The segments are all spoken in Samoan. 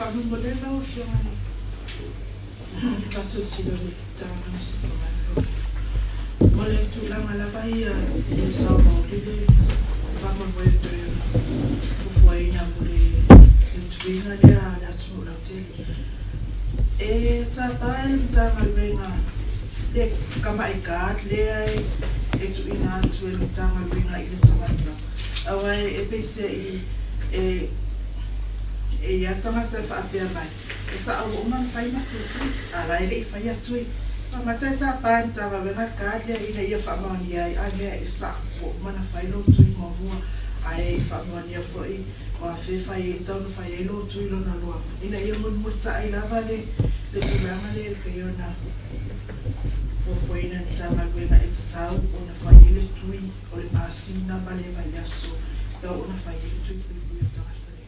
Faamolemole lau Afioga i le faasilasilaina o le Matagaluega o le Soifua Maloloina. O le tulaga lava ia i le sao maoli le faamoemoe e pei ona fuafuaina mo le tuiga lea a le atunuu lautele. E tapa e le Matagaluega le tamai card lea e tuuina atu e le Matagaluega i le tagata, aua e peiseai e i ai lava tagata e faapea mai, e sao ua uma ona fai matou tui, a o la e le i faia tui. Mata e tapa e le Matagaluega le card lea ina ia faamaonia ai, a mea e sao ua uma ona fai lou tui muamua, ae faamaonia foi o afea e fai ai, e tatau ona fai ai lou tui lona lua, ina ia mulimulitai lava le tulaga lea e pei ona fuafuaina e le Matagaluega e tatau ona fai ai le tui o le masina ma le vaiaso e tatau ona fai ai le tui puipui o tagata nei.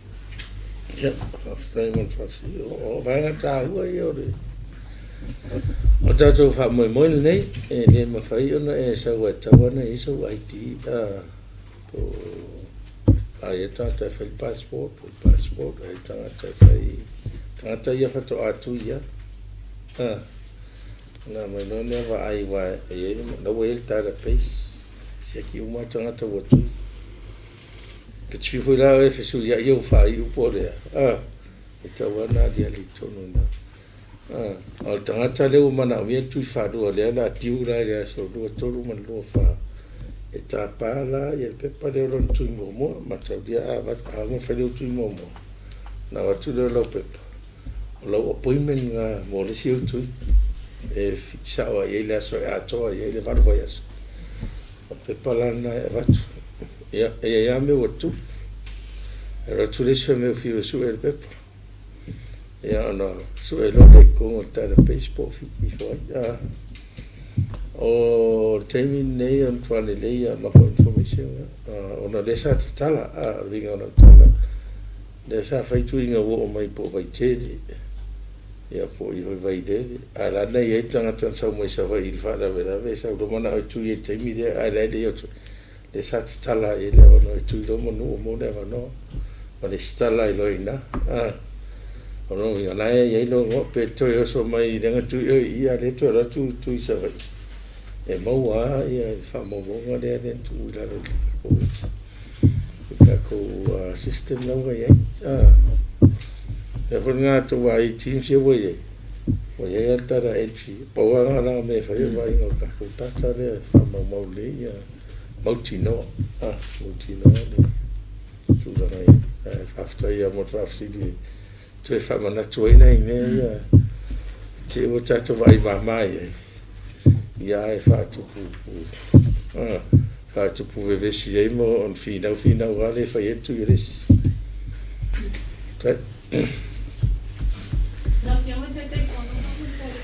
Ia, faafetai mo le faafesili. O vaega taua ia o le o le tatou faamoemoe lenei, e le mafai ona e sau e tatau ona i ai sou ID po o a i ai le tagata e fai le passport, o le passport, a i ai le tagata e fai, tagata ia faatoa tui lava. Ona aumai loa lea vaai aua e i ai, o la ua i ai le database, siaki uma lava tagata ua tui. E te fiu foi la oe e fesuiai ou faaiu po o le a, e tatau lava ona aliali i totonu i ina. A o le tagata lea ua manaomia le tui faalua lea o le a due la i le aso 23 ma le 24, e tapa la le pepa lea o lona tui muamua. Mataulia a uma ona fai lou tui muamua, ona avatu lea o lau pepa, o lau appointment lena mo le isi au tui e sao ai i ai le aso e atoa i ai le 8 vaiaso. O le pepa la lena e avatu. Ia, e i ai lava mea ua tutupu. E alu atu le isi fai mai ua fiu e sue le pepa. Ia ona sue loa lea i totonu o le database po o fiki ifo ai. O le taimi lenei o le matua lelei lava o le matou information lea, ona o lea sa tatala, o le uiga o lau tala, lea sa fai tuiga ua oo mai po o Vaitele, ia po o i Vailele, a o la na i ai le tagata na sau mai Savaii i le faalavelave, sau loa manao e tui ai i le taimi lea, ae la e le i o atu. Lea sa tatala ai le avanoa e tui loa manu ua maua le avanoa ma lesitala ai loa i ina. O lona uiga, o la e i ai lou igoa, pe toe oso mai i lea na tui oe i i, a o lea e toe alu atu tui i Savaii, e maua lava le faamaumauga lea na tuu i lalo i le tatou system la ua i ai. O le mea foi lena a outou vaai i teams ia ua i ai, ua i ai lava le data entry. Pau lava lena o mea e fai o le vaaiga o le tatou data lea e faamaumau lelei ia mautinoa, mautinoa le tulaga e i ai. Ae faafetai lava mo le faafesili e toe faamanatu ai nai mea ia i te i ua tatou vaai mama i ai, ia ae faatupu, faatupu vevesi ai ma ona finau finau lava lea e fai ai le tui o le isi. Lau Afioga i le Taitaifono, faamolemole,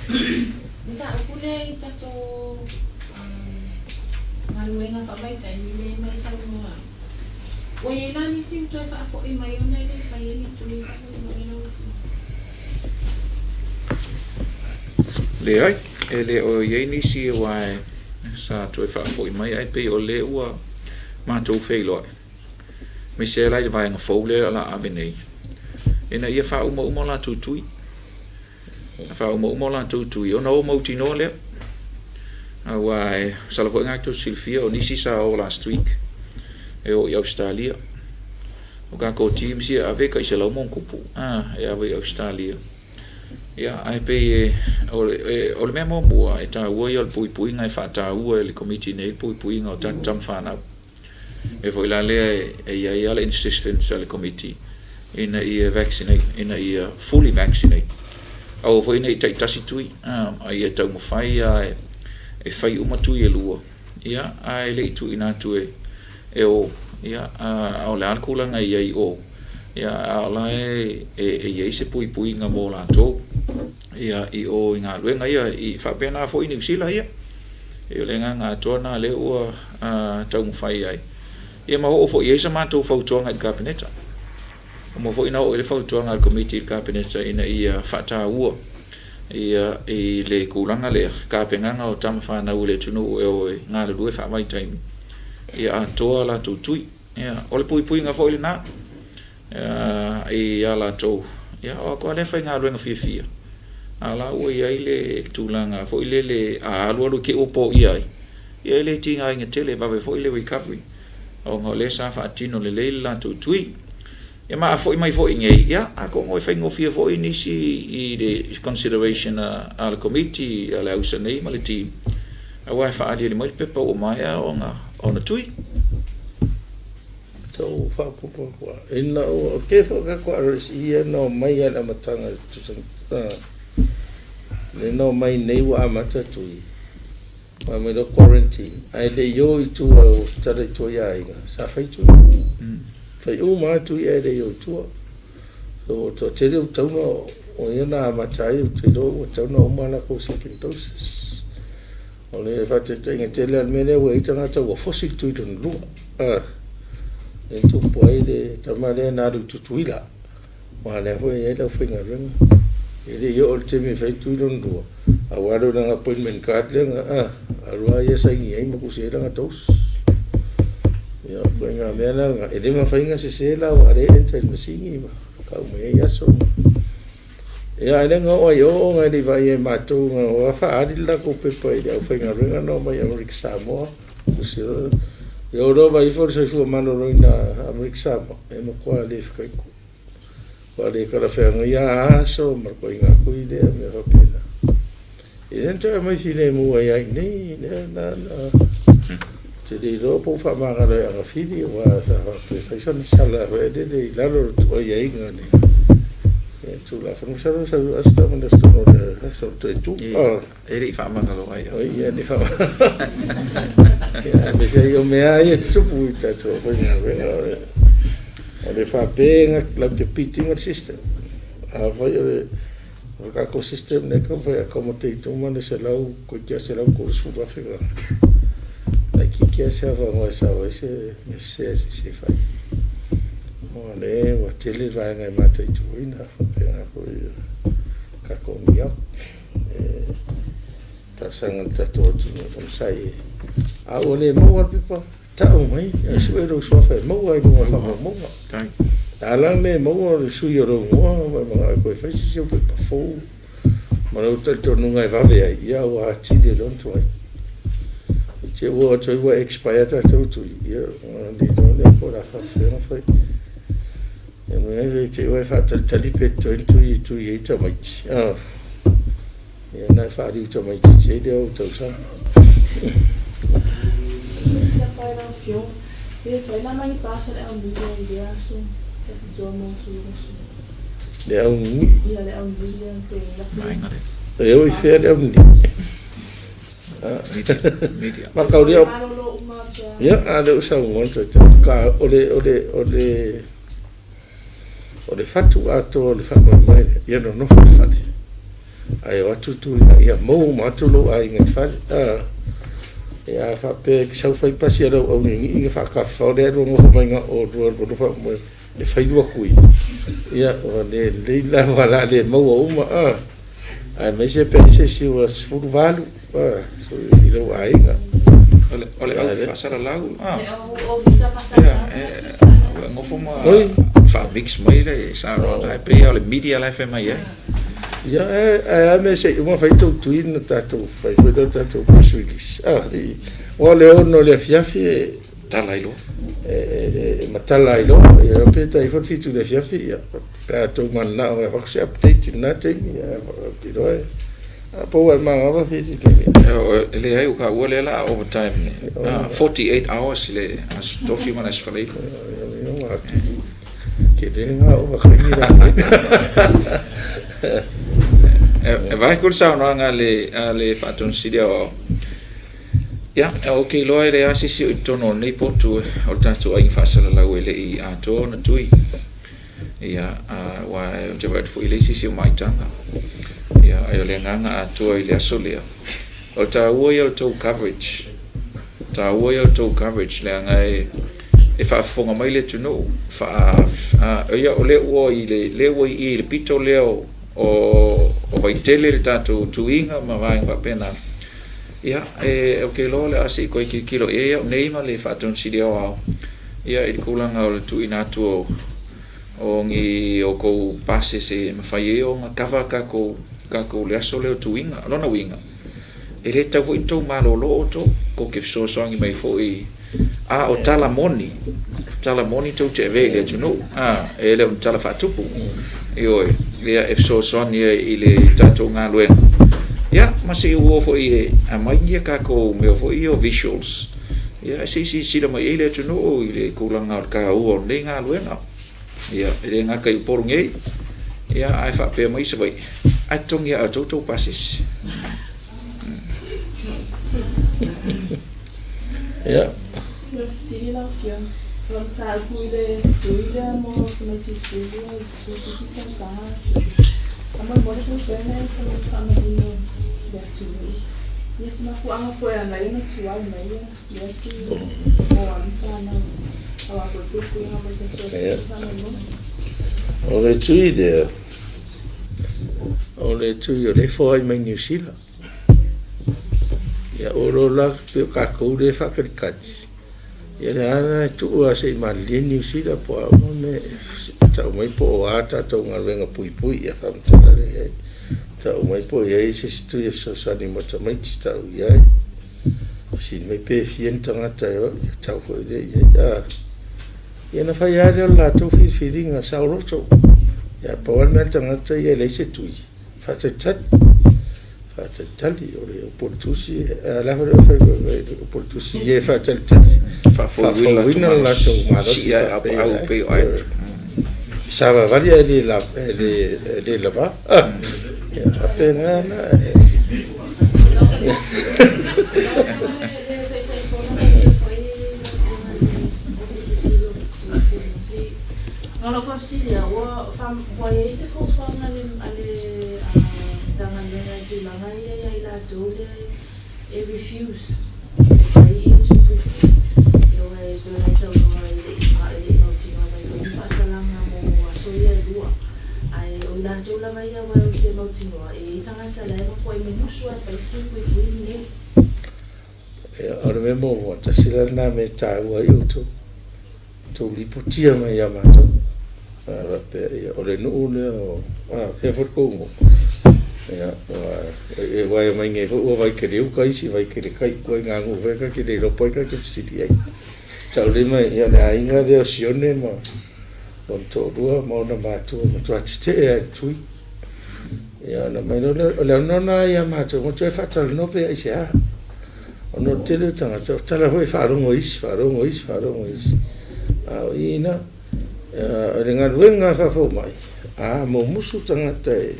mataupu lea i tatou galuega faavaitaimi lea e mai saunoa ai. Ua i ai la nisi ua toe faafoi mai ona e le i faia ni tui faamolemole lau Afioga? Leai, e le o i ai nisi aua sa toe faafoi mai ae pei o lea ua matou feiloai, aemaise la i le vaega fou lea o le a ave nei, ina ia faaumauma o latou tui. Faaumauma o latou tui, ona o mautinoa lea. Aua e masalo foi na tou silafia o nisi sa o last week e o i Ausetalia. O tatou teams ia e ave e tai 100+, e ave i Ausetalia. Ia, ae pei e, o le, o le mea muamua e taua ia o le puipuiga e faataua e le Komiti nei le puipuiga o tatou tama fanau. Mea foi la lea e i ai lava le insistence a le Komiti ina ia vaccinate, ina ia fully vaccinate. Aua foi ne i taitasi tui, a ia taumafai lava e fai uma tui e lua, ia, ae le i tuuina atu e o, ia, a o le a le tulaga e i ai i o, ia, a o la e i ai se puipuiga mo latou, ia, i o i galuega ia, i faapena foi i Niu Sila ia. E o le agaga atoa lena lea ua taumafai ai. Ia ma oo foi i ai sa matou fautuaga i le Kapeneta. Ua uma foi ona oo i ai le fautuaga a le Komiti i le Kapeneta ina ia faataua ia i le tulaga lea, tapenaga o tama fanau a le atunuu e o e galulue faavaitaimi, ia atoa a latou tui. Ia, o le puipuiga foi lena ia latou. Ia, o atu lava lea faigaluega fiafia, a o la ua i ai le tulaga foi lele a alualu i te i ua poia ai, ia e le tigaina tele, e vave foi le recovery ona o lea sa faatino lelei le latou tui. Ia ma a foi mai foi i inei, ia atonu e faigofie foi nisi i le consideration a le Komiti a le ausa nei ma le team, aua e faaaliali mai le pepa ua maea ona tui. Tau faaopoopo atu lava, ina ua ke foi tatou RSE ia na omai lava i le amataga i le lea na omai nei ua amata tui, ma mai loa quarantine, ae le i o i tua o tatala i tua i aiga, sa fai tui. Fai uma lava tui ae le i o i tua. So o le toatele ua tatau ona, o ia na amata ai ou te iloa ua tatau ona uma a latou second doses. O le faataitaiga tele lava o le mea lea ua i ai tagata ua fosi le tui lona lua. Lea na tupu ai le tama lea na alu i Tutuila, aua o lea foi e i ai le aufaigaluega. E le i oo i le taimi e fai ai le tui lona lua, a ua alu i lana appointment card lea na alu lava ia saini ai ma tusi ai lana dose. Ia, o ituaiga mea la na, e le mafai ona sese la aua o lea e enter i le masini ma tau mai ai aso. Ia, ae le na oo ai i o ona e le i vaaia e matou na o faaali le latou pepa i le aufaigaluega na omai i Amerika Samoa. Ia o loa vaai ifo le soifua maloloina a Amerika Samoa, e matua le fetaitu. Matua le talafeagai lava aso ma le ituaiga tui lea ma mea faapena. E le na toe aumai filemu ai lava i inei, lea la na ou te le iloa po ua faamagalo e agafili aua sa faapea e fai sana sala foi lele i lalo o le aiaiga o le Tulafono. Masalo sa manatu tonu o le aso o le toe tu. E le i faamagalo ai. Oi, ia le faamagalo. Aemaise ai o mea ia e tutupu i tatou aufaigaluega o le faapea latou te beat ina le system. Afai o le tatou system lea e taumafai e accommodate uma le 100, toeitiiti lava 130,000 tagata, laitiiti lava se avanoa e sau ai se mea sese a se isi e fai. O lea ua tele vaega e mataituina faapena foi i le tatou NEOC. E talosaga i le tatou atunuu e onosai e, a ua le maua le pepa, tau mai ae sue lou suafa e maua i luga o faamaumauga. A la le maua o le sui o lou igoa ua e manao e toe fai se isi ou pepa fou ma lou talitonuga e vave ai, ia ua atili ai loa ona tuai. I te i ua oo atu ai ua expire tatou tui, ia ona le iloa lea po o le a faapefea ona fai. Ia i te i ua e faatalitali pe totoe ni tui e tui ai tamaiti, ia ona e faaliu tamaitiiti ai lea o ou tausaga. Le augigi. E o i fea le augigi? Mataulia ia a lea ua saunoa le Taitai, ka o le o le o le o le fatu atoa o le faamoemoe lea, ia nonofo i le fale ae o atu tu ina ia maua uma atu lou aiga i le fale. Ia a faapea e te sau fai pasi a lau augigii ona faatafafao lea e nonofo mai na o oulua i le faamoemoe e fai lua tui, ia ua le lelei la aua o le a le maua uma, aemaise pe a i ai se isi ua 18 i lou aiga. O le au faasalalau. Le au ofisa faasalalau. Ua nofo ma faamix mai le saunoaga, ae pei lava o le media la e fai mai ai. Ia, ae a mea se i uma fai tou tui ona tatou fai foi lea o le tatou press release. Aua o le 6 i le afiafi e tala ai loa. E matala ai loa, ia pe tai ifo le 7 i le afiafi, ia, pe a outou mananao e avatu se update i lena taimi, ia, ou te iloa e, a pau lava i le manava Fili le E leai, ua taua lea o le a overtime, 48 hours i le Aso Tofi ma le Aso Faraile. Tele na overtime la. E vaai atu le saunoaga a le Faatonu Sili Aoao. Ia, ou te iloa e leai lava se isi o i totonu o lenei potu o le tatou aiga faasalalau e le i atoa ona tui. Ia, aua ou te vaai atu foi e leai se isi o maitaga. Ia, ae o le agaga atoa i le aso lea, o le taua ia o le tou coverage. Taua ia o le tou coverage leaga e faafofoga mai le atunuu, ia, o lea ua i le, lea ua i i le pito lea o Vaitele le tatou tuiga ma vaega faapena. Ia, e, ou te iloa o le a se i toe tilotilo i ai au nei ma le Faatonu Sili Aoao, ia, i le tulaga o le tuuina atu o, O ni outou pasese e mafai ai ona kava tatou tatou le aso lea o tuiga. O lona uiga, e le tatau foi ona tou malolo outou, tou te fesoasoani mai foi, a o tala moni, tala moni tou te avea i le atunuu, a, e le o ni tala faatupu. Ioe, ia e fesoasoani ai i le tatou galuega, ia ma se i ou o foi e aumai ni a tatou mea foi ia o visuals, ia se i silasila mai i ai le atunuu i le tulaga o le taua o lenei galuega. Ia, e le gata i Upolu nei, ia ae faapea mai Savaii, ae totogi lava e outou tou pasese. Ia. Sina fesili lau Afioga. O le mataupu i le tui lea mo tamaiti 12 i le 17 tausaga. Faamolemole pe mafai ona e sagai faamanino i le atunuu ia se mafuaaga foi e ala ai ona tuai mai ia lea tui mo alo ma fanau aua foi le puipuiga mo le tatou atunuu faamolemole. O le tui lea, o le tui o lea e foai mai Niu Sila. Ia o lo la pei o tatou lea e faatalitali, ia lea lava e tuu lava se i malilie Niu Sila po o a uma mea e tau mai po o a tatou galuega puipui ia faamatala lea i ai. Tau mai po o i ai se isi tui e fesoasoani mo tamaiti tau i ai. Fesili mai pe fia ni tagata e o, ia tau foi lea i ai. A, ia ona fai lava lea o le latou filifiliga saoloto. Ia pau lava le mea a le tagata ia e leai se tui, faatalitali, faatalitali. O le upu a le Tusi, a o le a foi le fai mai le upu a le Tusi i e faatalitali, faafouina le latou malosi Sii ae aupaau pei o ae. Savavali ae le le lava. Ia faapena la. Le Taitaifono malie foi lau Afioga i le Ofisa Sili o Pulega, se i na o lau faafesili lava, ua fa ua i ai se fuafuaga a le a le Matagaluega i tulaga ia ia i latou lea e refuse e fai ia tui puipui, aua e pei ona e saunoa e le i e le i mautinoa mai foi ni faasalaga mo aso ia e lua. Ae o i latou lava ia aua ou te mautinoa e i ai tagata la e matuai mumusu lava e fai le tui puipui lenei. Ia, o le mea muamua, tasi la lena mea e taua ai outou, outou lipotia mai ia matou. A faapea, ia, o le nuu lea o, a, fea foi le tou nuu? Ia, aua e omai nei foi ua Vaikeleuta isi, Vaikeletai, ituaiga nuu foi ta te le iloa po o ai ta te fesili i ai. Taulima, ia, o le aiga lea o Sione ma lona toalua ma ona matua, e matua tetee lava i le tui. Ia ona aumai loa lea, o le avanoa lena ia matou, matou faatalanoa pe aisea. Ona o le tele o tagata, o tala foi e faalogo e isi, faalogo e isi, faalogo e isi. A o i ina, o le galuega faafomai, a mumusu tagata e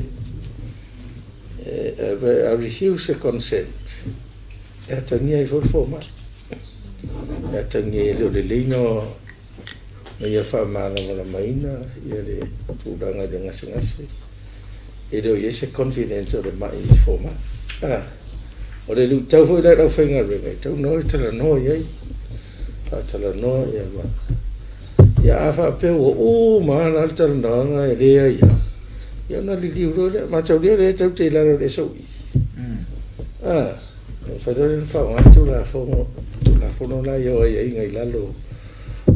refuse e consent, e atagia ai foi le fomai. E atagia ai e le o lelei na ia faamalamalamaina ia le tulaga i le gasegase, e le o i ai se confidence o le mai i le fomai. O le luitau foi la i le aufaigaluega, e tatau ona o e talanoa i ai, faatalanoa ia ma ia a faapea ua uma lava la le talanoaga e leai lava, ia ona liliu loa lea. Mataulia lea tatou te i lalo o le SOE. E mafai loa ona faaaoga le Tulafono, Tulafono la ia o aiaiga i lalo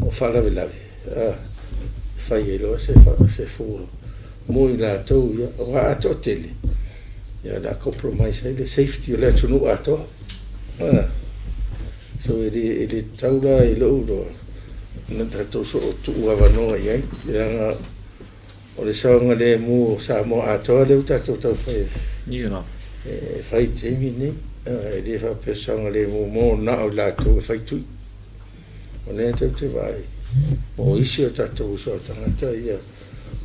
o faalavelave, e fai ai loa se fua mo i latou ia, aua a toatele, ia o le a compromise ai le safety o le atunuu atoa. So e le tatau la i lou iloa ona tatou soo tuu avanoa i ai, leaga o le saogalemu o Samoa atoa lea ua tatou taumafai e fai i le taimi lenei. E le faapea saogalemu mo na o i latou e fai tui. O lea tatou te vaai mo isi o tatou uso a tagata ia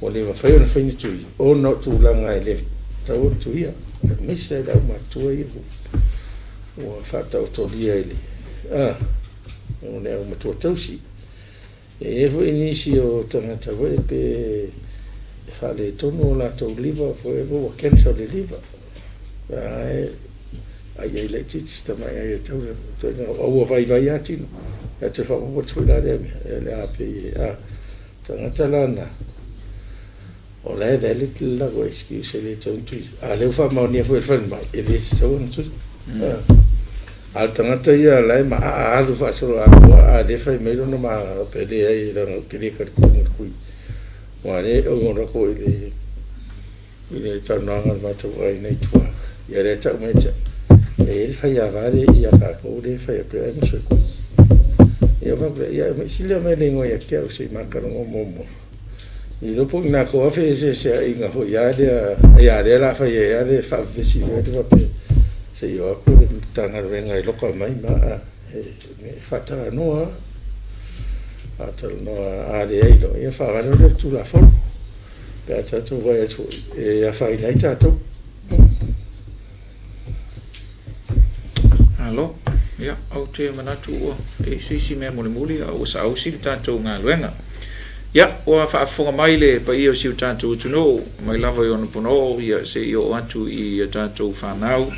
ua le mafai ona fai ni tui ona o tulaga e le tatau ona tuia, aemaise lava i le aumatutua ia ua faataotolia i le o le aumatua tausi. E i ai foi nisi o tagata foi pe e faaletonu o latou liver foi ua cancer le liver. Ae ai ai laitiiti si tamai ai e tau ituaiga ua vaivai lava tino. Ia toe faaopoopo atu foi la lea mea, ia le a pei e a tagata la na o la e valid le latou excuse e le tatau ona tui. A o lea ua faamaonia foi e le falemai, e le tatau ona tui. A o le tagata ia o la e maaa alu faasoloatoa, a o lea e fai mai lona magalo pe leai leaga ou te le talitonu i le tui. Aua o lea e ogaoga i le i le talanoaga a le matou aiga i tua, ia lea e tau mai ia te au, e i ai le faiava lea ia tatou lea e fai atu ai ma sui. Ia ou fai atu lea, ia sili aumai le igoa ia te au se i ma talanoa muamua. I po o ni latou feeseeseaiga foi lava lea, ai a o lea o le a fai ai lava le faavevesi foi lea faapea se i o atu le Matagaluega e loka mai ma e faatalanoa lava. Faatalanoa, a leai loa, ia faagalo lea o le Tulafono pe a tatou vaai atu foi e afaina ai tatou. Malo. Ia, ou te manatu ua i ai se isi mea mulimuli a ua saausi le tatou galuega. Ia, ua faafofoga mai le paia o si o tatou atunuu, mai lava i ona ponoo, ia, se i oo atu i a tatou fanau,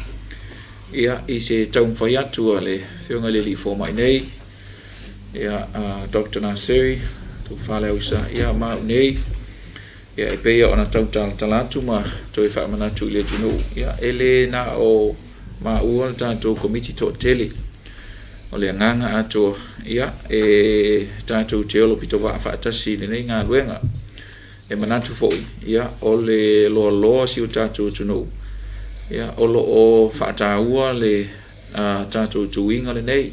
ia, i se taumafai atu a le Afioga i le Alii Fomai nei, ia, a Doctor Naseri, Tofa Leausa, ia, ma au nei, ia, e pei ona tau talatala atu ma toe faamanatu i le atunuu, ia, e le na o maua le tatou Komiti toatele. O le agaga atoa, ia, e tatou te olo pitovaa faatasi i lenei galuega. E manatu foi, ia, o le loaloa o si o tatou atunuu, ia, o lo o faataua le tatou tuiga lenei.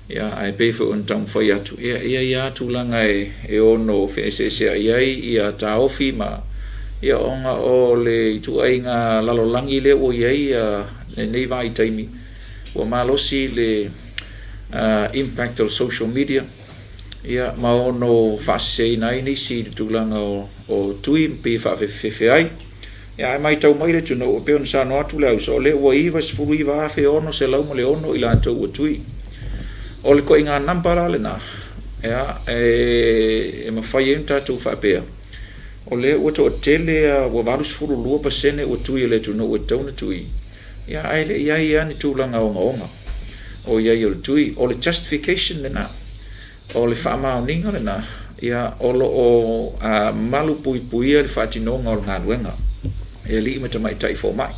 Ia, ae pei foi ona taumafai atu, ia, e i ai lava tulaga e ono feeseeseai ai ia taofi ma, ia, ona o le ituaiga lalolagi lea ua i ai lenei vaitaimi, ua malosi le impact o le social media, ia, ma ono faaseseina ai nisi i le tulaga o tui ma pei e faafefefe ai. Ia, ae matau mai le atunuu, e pei ona saunoa atu le auso, o lea ua 99,606 i latou ua tui. O le koiga number la lena, ia, e mafai ai ona tatou faapea, o lea ua toatele, ua 82% ua tui e le atunuu e tatau ona tui, ia, ae le i ai lava ni tulaga ogaoga o i ai o le tui. O le justification lena. O le faamaoniga lena, ia, o lo o malupuipuia le faatinoga o le galuega e alii ma tamaitai fomai.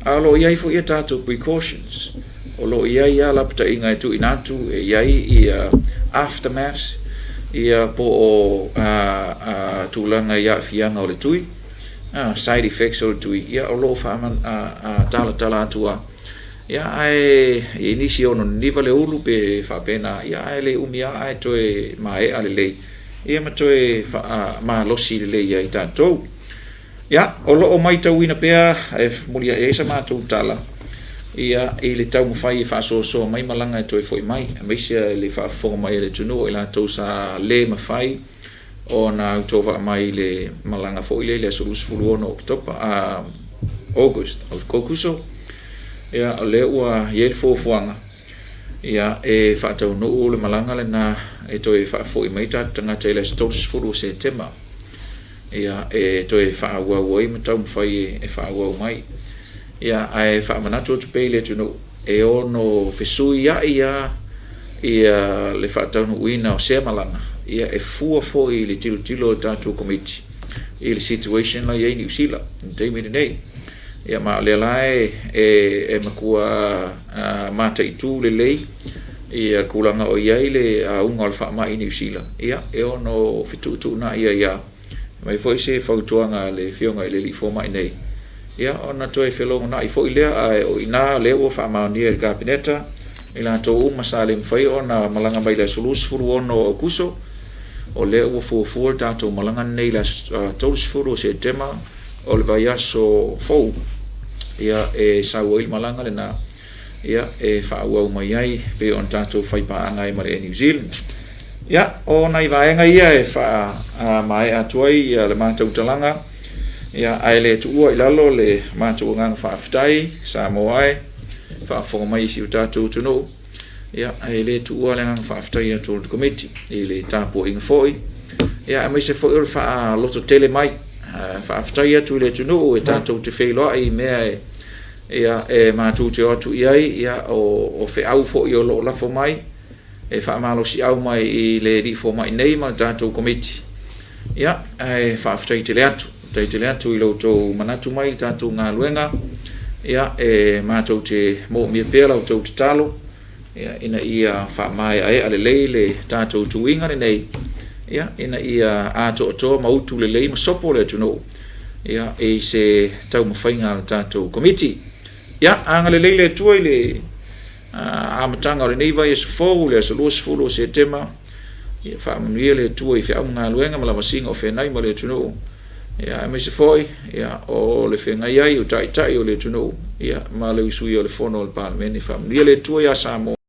A o lo o i ai foi a tatou precautions, o lo o i ai lava lapataiga e tuuina atu, e i ai ia aftermaths, ia po o tulaga i aafiaga o le tui, side effects o le tui, ia o lo o faatalatala atu lava. Ia, ae i ai nisi e ono niniva le ulu pe faapena, ia, ae le umi lava ae toe maea lelei, ia ma toe faamalosi lelei ai tatou. Ia, o lo o matauina pea e muliai ai sa matou tala, ia, i le taumafai e faasoasoa mai malaga e toe foi mai, aemaise le faafofoga mai a le atunuu o i latou sa le mafai ona autovaa mai i le malaga foi lea i le aso 26 Oketopa, a, August, Aokuso, ia, o lea ua i ai le fuafuaga, ia, e faataunuu le malaga lena e toe faafoi mai tatou tagata i le aso 30 o Setema, ia, e toe faaauau ai ma taumafai e faaauau mai. Ia, ae faamanatu atu pea i le atunuu, e ono fesuiai lava ia le faataunuuina o sea malaga, ia e fua foi i le tilotilo o le tatou Komiti i le situation la i ai Niu Sila i le taimi lenei. Ia ma o lea la e matua mataitu lelei ia le tulaga o i ai le auga o le faamai i Niu Sila, ia e ono fetuutuunai ai lava. Aumai foi se fautuaga a le Afioga i le Alii Fomai nei, ia ona toe felogonai foi lea, ae o i ina lea ua faamaonia e le Kapeneta i latou uma sa le mafai ona malaga mai i le aso 26 o Aokuso, o lea ua fuafua le tatou malaga lenei i le aso 30 o Setema o le vaiaso fou, ia e sau ai le malaga lena, ia e faaauau mai ai pei ona tatou faipaaga ai ma le Air New Zealand. Ia, o nai vaega ia e faamaea atu ai le matou talaga, ia, ae le tuua i lalo le matou agaga faafetai, Samoa e, faafofoga mai i si o tatou atunuu, ia, e le tuua le agaga faafetai atu o le Komiti i le tapuaiga foi, ia, aemaise foi o le faalototele mai. Faafetai atu i le atunuu e tatou te feiloai i mea e ia, e matou te o atu i ai, ia, o feau foi o lo o lafo mai, e faamalosiau mai i le Alii Fomai nei ma le tatou Komiti. Ia, ae faafetai tele atu, faafetai tele atu i lo outou manatu mai i le tatou galuega. Ia, e matou te moomia pea la outou tatalo, ia, ina ia faamaeaea lelei le tatou tuiga lenei. Ia, ina ia atoatoa ma utu lelei ma sopo le atunuu, ia, i se taumafaiga a le tatou Komiti. Ia, agalelei le Atua i le amataga o lenei vaiaso fou, le aso 20 o Setema. Ia faamanuia le Atua i feau ma galuega ma lavasiga o feagai ma le atunuu. Ia, aemaise foi, ia, o le feagai ai o taitai o le atunuu, ia, ma le usuia o le fono a le Palemene. Faamanuia le Atua ia Samoa.